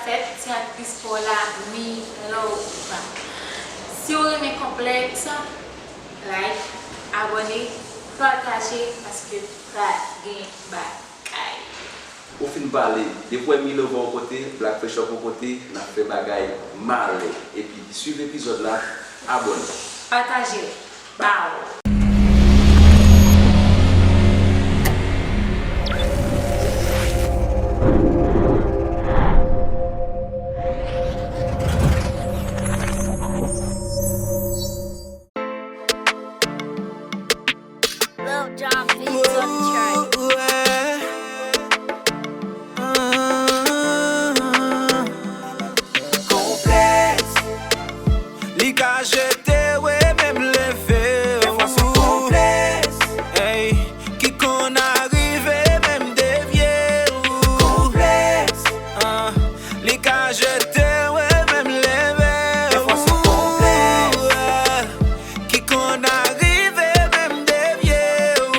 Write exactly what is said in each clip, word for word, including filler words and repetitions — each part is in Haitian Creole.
Fèt ti aktris pa w la, mi love. Si w renmen konplèks, like, abòne, pataje, paske pral gen bagay. Ou fin pale, depi w wè mi love yon kote, Black Fresh Up yon kote, n ap fè bagay malè. Epi, swiv epizòd la, abòne. Pataje, ba w. Lil John Beats on the track. Konplèks. Li ka jete w e menm leve w. Konplèks. Ey, ki konn arive menm devye w. Konplèks. Li ka jete w e menm leve w. Ki konn arive menm devye w.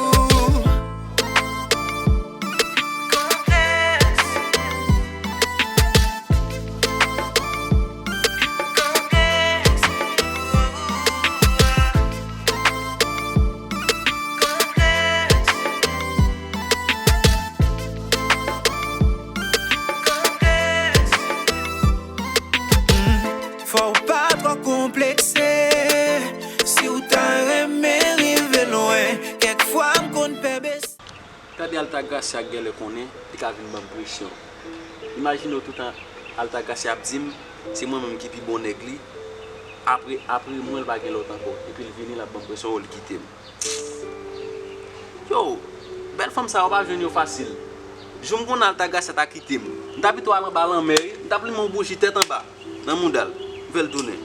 Fò w pa twò konplekse. Si w ta renmen rive lwen, kèk fwa m konn pè bese. Tande Altagracia gèlè konnen li ka vin ban m presyon. Imajine w toutan Altagracia ap di m se mwen menm ki pi bon nèg li. Apre, apre mwen, l pa gen lòt ankò. Epi l vini, l ap ban m presyon, o, li kite m. Yo, bèl fanm sa yo pa jwenn yo fasil. Jou m konnen Altagracia ta kite m, m ta pito al anba lanmè wi, m t ap limen yon bouji tèt anba nan mouda l, m fè l tounen.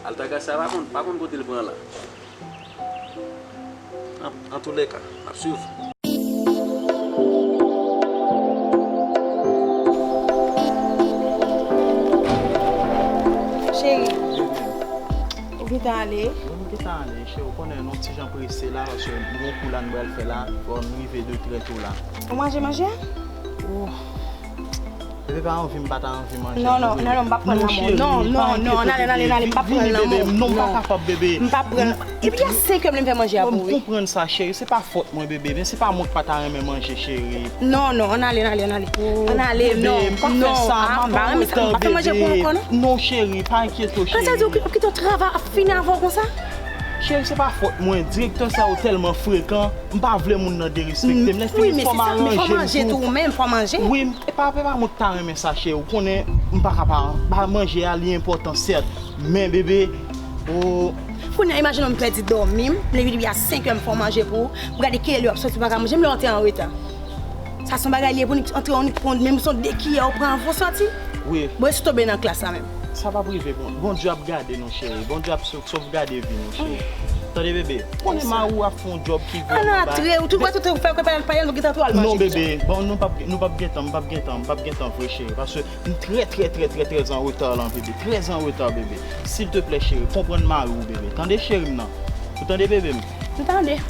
Altagracia pa konn, pa konn kote l pran la. An, antoulèka, n ap swiv. Cheri, ou gentan ale? Wi, m gentan ale, cheri, ou konnen nou ti jan prese la, paske m gon kou la m pral fè la, fò m rive de trè to la. Ou manje manje a? Oh. Bebe pa anvi, m pa ta anvi manje. Non, non, non, non, m p ap pran l nan men w. Non, non, non, ann ale, ann ale, ann ale, m p ap pran l nan men w. Non, m pa kapab, bebe. M p ap pran l. Epi a senk è m vle m fè manje a pou ou wi. Bon, m konprann sa, cheri. Se pa fòt mwen, bebe, men se pa mwen k pa ta renmen manje, cheri. Non, non, ann ale, ann ale, ann ale. Ann ale, non, non, a, m pa renmen sa, m pa fè manje pou ou ankò, non. Non, cheri, pa enkyete w, cheri. Sa di ou kite yon travay ap fini avè w konsa? Cheri, se pa fòt mwen. Direktè sa yo tèlman frekan, m pa vle moun nan derespekte m. Lè fini, fò m aranje m tou. Wi, m, e pa, e pa mwen ki ta renmen sa, cheri. Ou konnen, m pa ka pa, pa manje a, li enpòtan, sèt. Men, bebe, o. Kounye a, imajine w m pèdi dòmi m, m leve depi a senk è m fè w manje pou ou, m gade kilè lè w ap sòti, ou pa ka manje, menm lè w antre an reta. Sa se yon bagay li ye pou nou antre, yon, pou menm se yon de kiyè ou pran avan w sòti. Wi. Bon, e si w tonbe nan klas la menm? Sa p ap rive, bon, Bondye ap gade nou, cheri. Bondye ap sovgade vi nou, cheri. Tande, bebe, konnen mari w ap fè yon djòb ki vrèman ba. Ann antre, ou tou wè tout ou fè kòpèl pa yo, nou gentan tou al manje. Non, bebe, bon, nou p ap, nou p ap gentan, m p ap gentan, m p ap gentan vre, cheri. Paske m trè, trè, trè, trè, trè an reta la, bebe. Trè an reta, bebe. Silteplè, cheri, konprann mari w, bebe. Tande, cheri m nan. Ou tande, bebe m? M tande.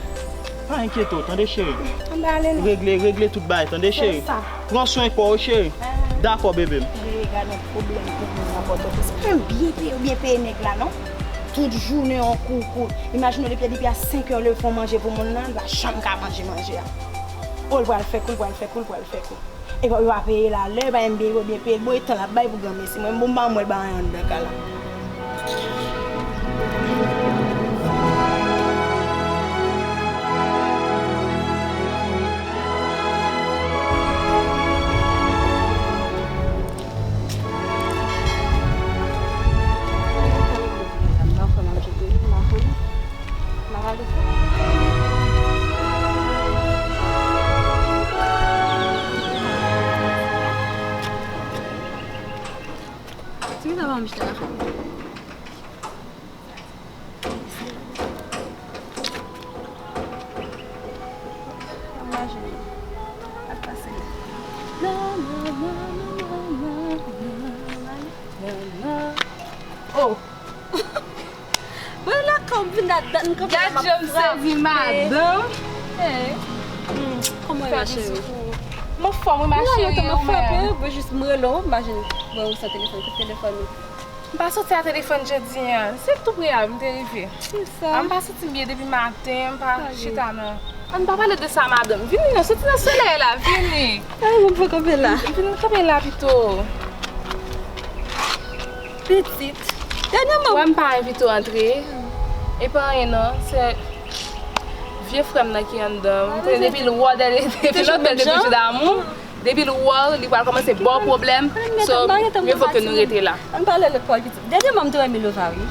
Pa enkyete w, tande, cheri. Ann ale non. Regle, regle tout bagay, tande, cheri. Pran swen kò w, cheri. Dakò, bebe m. Gade yon pwoblèm pou moun nan Pòtoprens. Mwen byen peye, ou byen peye nèg la, non? Tout jounen yon kou, kou. Imajine w depi, depi a senk è w leve fè w manje pou moun nan, li pa janm ka manje manje a. O, l pral fè kou, l pral fè kou, l pral fè kou. Epi yo pa peye l alè, yo pa menm peye, yo byen peye l. Bon, e tan l ap bay pou granmesi. Mwen menm, bon, m pa wè mwen bay anyen anndan kay la. Oh! Mwen la kòm vin ladan kanpe. Gad jan m sezi madanm. Kòm Fè bizou pou ou. M anfòm wi, ma cheri, ou menm? Mwen jis m rele w, m pa jwenn wè ou san telefòn. Kote telefòn ou? M pa soti a telefòn jodi a. Se tou pre a m te rive. Kisa? A, m pa santi m byen depi maten, m pa chita nan. Ann pa pale de sa, madanm. Vini non, soti nan solèy la, vini. Ay, mwen poko kanpe la. Vini kanpe la pito. Pitit. Dènyèman. Wè m pa envite w antre. E pa anyen non, se vye frè m nan ki anndan. M konnen depi l wè w, depi lontan, depi jou damou. Depi l wè w, li pral kòmanse ba w pwoblèm. So, mye vo ke nou rete la. Ann pale lòt pawòl pitit. Dènyèman m te wè Milova wi.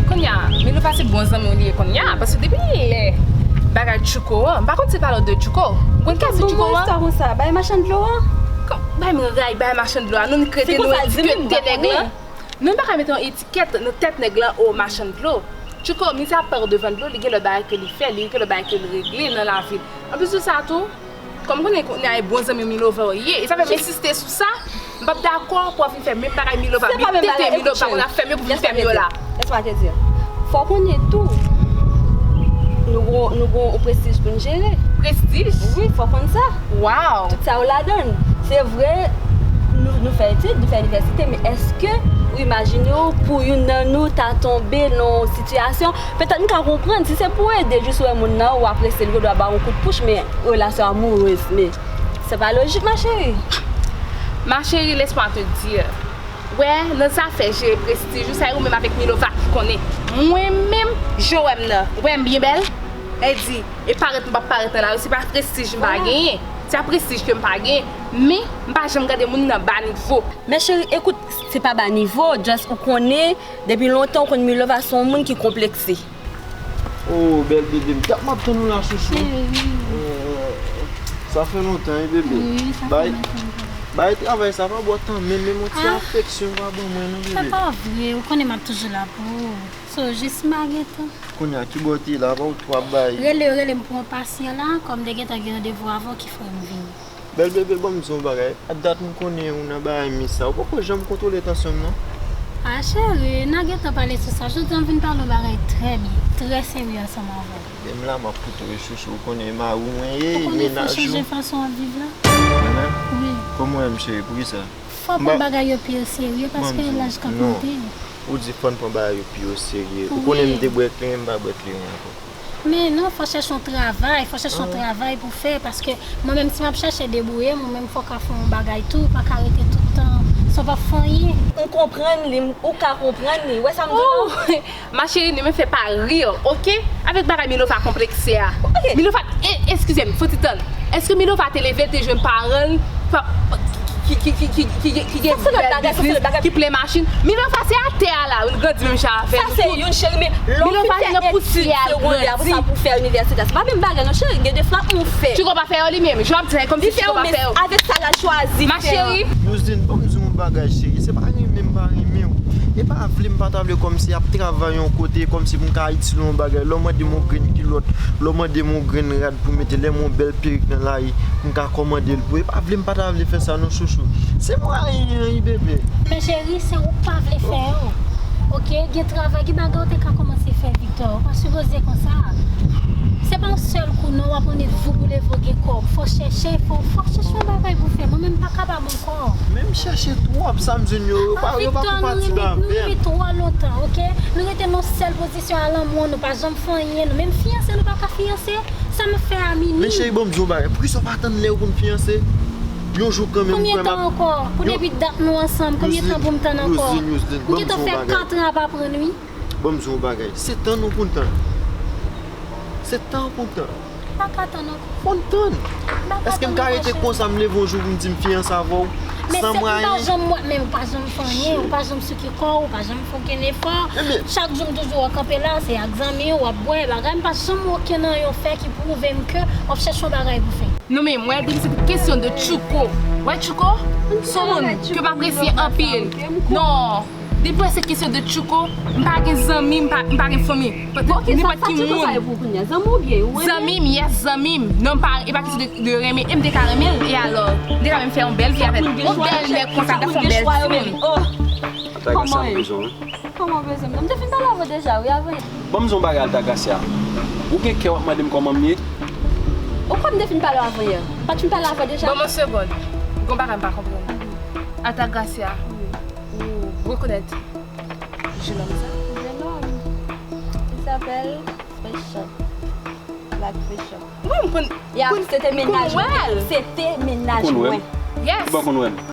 Kounye a, Milova se bon zanmi w li ye kounye a, paske depi lè bagay Tchouko an, m pa konn si l pale w de Tchouko. Ou konn kiyès se Tchouko an? Konsa, bay machann dlo an. Bay m ray, bay machann dlo a. Nou n rete, nou etikete nèg lan. Nou pa ka mete yon etikèt nan tèt nèg lan, o machann dlo. Tchouko, misye ap pè w devan dlo, li gen lòt bagay ke li fè, li gen lòt bagay ke l regle nan lavi l. Anplis de sa tou, kòm konnen kounye a e bon zanmi Milova w ye, e sa fè m ensiste sou sa, m p ap dakò pou w ap vin fè menm bagay Milova, vin tete Milova, kounye a fèmen pou vin fèmen yo la. Lèsman te di. Fò w konnen tou, nou gon, nou gon yon prestij pou n jere. Prestij? Wi, fò w konn sa. Waw! Tout sa yo ladan l. Se vre, nou, nou fè etid, nou fè inivèsite, men èske ou imajine w pou youn nan nou ta tonbe nan yon sitiyasyon, petèt n ka konprann, si se pou ede, jis wè moun nan, ou apresye l, ou dwe ba yon kout pouch, men relasyon amourez, men se pa lojik, ma chérie. Ma chérie, laisse-moi te dire. Wè, nan zafè jere prestij ou, sa e ou menm avèk Milova ki konnen. Mwen menm, jan w wè m nan, ou wè m byen bèl? Sa vle di, e parèt m p ap parèt nan lari, se pa prestij m pa genyen. Se pa prestij ke m pa genyen. Men, m pa janm gade moun nan ba nivo. Mes chéries, écoute, se pa ba nivo, just ou konnen, depi lontan ou konn Milova se yon moun ki konplekse. Oh, bèl bebe m. Gad m ap tann ou la, chouchou. Cheri. Oh, sa fè lontan, wi, bebe. Wi, sa fè lontan. Bay travay sa pa bò tan, men, men yon ti afeksyon pa ban mwen, non, bebe. Se pa vre, ou konnen m ap toujou la pou ou. So, jis m pa gen tan. Kounye a, ki bò w te ye la, pa ou t ap bay? Rele, rele m pou yon pasyan la, kòm m te gentan gen randevou avè w ki fè m vini. Bèl bebe, ban m di w yon bagay. A dat m konnen ou nan bagay mi sa. Ou poko janm kontwole tansyon m, non? A, cheri, n a gentan pale sou sa. Jodi a, m vin pale yon bagay trè byen, trè serye ansanm avè w. Men m la, m ap koute w, chouchou. Ou konnen e mari w mwen ye, e mennaj ou. Ou konnen fò chanje fason w ap viv la? Mwen menm? Wi. Kòman w wè m, cheri? Poukisa? Fò pran bagay yo pi o serye, paske laj k ap monte. Ou di fò n pran bagay yo pi o serye. Ou konnen m te bwè kleren, m pa bwè kleren ankò. Men non, fò chèche yon travay, fò chèche yon travay pou fè, paske mwen menm si m ap chèche debouye m, ou menm fò w ka fè yon bagay tou, ou pa ka rete tout tan san w pa fè anyen. M konprann li, ou ka konprann li, ou wè sa m di w la? Oh! Ma chérie, ne me fais pas rire, ok? Avèk bagay Milova konplekse a. Ok. Milova, e, eskize m, fò ti tann. Èske Milova te leve, l te jwenn paran l, pa, ki, ki gen bèl biznis, ki plen machin? Milova se atè a la, ou grandi menm jan avè nou tout. Sa se youn, cheri, men lè w fin fè etid segondè, apre sa pou fè inivèsite, se pa menm bagay non, cheri, gen de fwa ou fè. Tchouko pa fè yo li menm, jan w ap di la, kòmsi Tchouko pa fè yo. Avèk sa l al chwazi fè an. Ma chérie. Youzin, ban m di w yon bagay, cheri, se pa renmen m pa renmen w. E pa vle m pa ta vle kòmsi ap travay yon kote, kòmsi pou m ka itil yon bagay. Lè w mande m yon grenn kilòt, lè w mande m yon grenn rad pou mete, lè m yon bèl perik nan lari, m ka kòmande l pou. E pa vle m pa ta vle fè sa non, chouchou. Se mwayen an, wi, bebe. Men cheri, se ou k pa vle fè yo. Ok, gen travay, gen bagay ou te ka kòmanse fè, Victor. Ou pa sipoze konsa. Se pa yon sèl kou non, w ap annik voup ou leve w gen kòb. Fò chèche, fò, fò chèche yon bagay pou fè. Mwen menm m pa kapab ankò. Men m chèche twòp, sa m jwenn yo, yo pa, yo pa pou pati avè m. Victor, nou rete, nou rete twò lontan, ok? Nou rete nan yon sèl pozisyon a lanmou an, nou pa janm fè anyen, nou menm fiyanse, nou pa ka fiyanse. Sa n ap fè a Mimi? Men cheri, ban m di w yon bagay, poukisa w pa tann lè yo pou n fiyanse? Yon jou kanmenm, frè m ap... Konbyen tan ankò? Pou depi dat nou ansanm, konbyen tan pou m tann ankò? Youzin, Youzin, Youzin, ban m di w yon bagay. M gentan fè kat an ap aprann, wi. Ban m di w yon bagay, se tann ou pou n tann. Se tan pou n tann. M pa ka tann ankò. Fò n tann. Èske m ka rete konsa, m leve yon jou pou m di m fiyanse avè w? San mwayen. Men se, m pa janm wè, men ou pa janm fè anyen, ou pa janm souke kò w, ou pa janm fè okenn efò. Chak jou m toujou wè w kanpe la, se ak zanmi w, w ap bwè, bagay, m pa janm wè okenn anyen w fè ki pwouve m ke w ap chèche yon bagay pou fè. Non, men mwen, depi se pou kesyon de Tchouko. Wè Tchouko, se yon moun ke m apresye anpil. Non. Depi wè se kesyon de Tchouko, m pa gen zanmi, m pa, m pa gen fanmi. Nenpòt ki moun. Zanmi w byen, ou renmen? Zanmi m, yes, zanmi m. Non, m pa, e pa kesyon de, de renmen. E m te ka renmen l, e alò? M te ka menm fè yon bèl vi avè l. Yon bèl nèg konsa, m ta fè yon bèl timoun. Altagracia, m bezwen w. Kòman w bezwen m? Non, m te fin pale avè w deja, wi, avè. Ban m di w yon bagay, Altagracia. Ou gen kè w ap mande m kòman m ye? Ou kwè m te fin pale w avan yè? M pa t fin pale avè w deja? Ban m yon segonn. Gon bagay m pa konprann. Altagracia, ou rekonèt jenòm sa? Jenòm. Li apèl Fresh Shop. Black Fresh Shop. Mwen m konn. Ya, se te mennaj mwen. Se te mennaj mwen. Yes. Bon, konn wè m.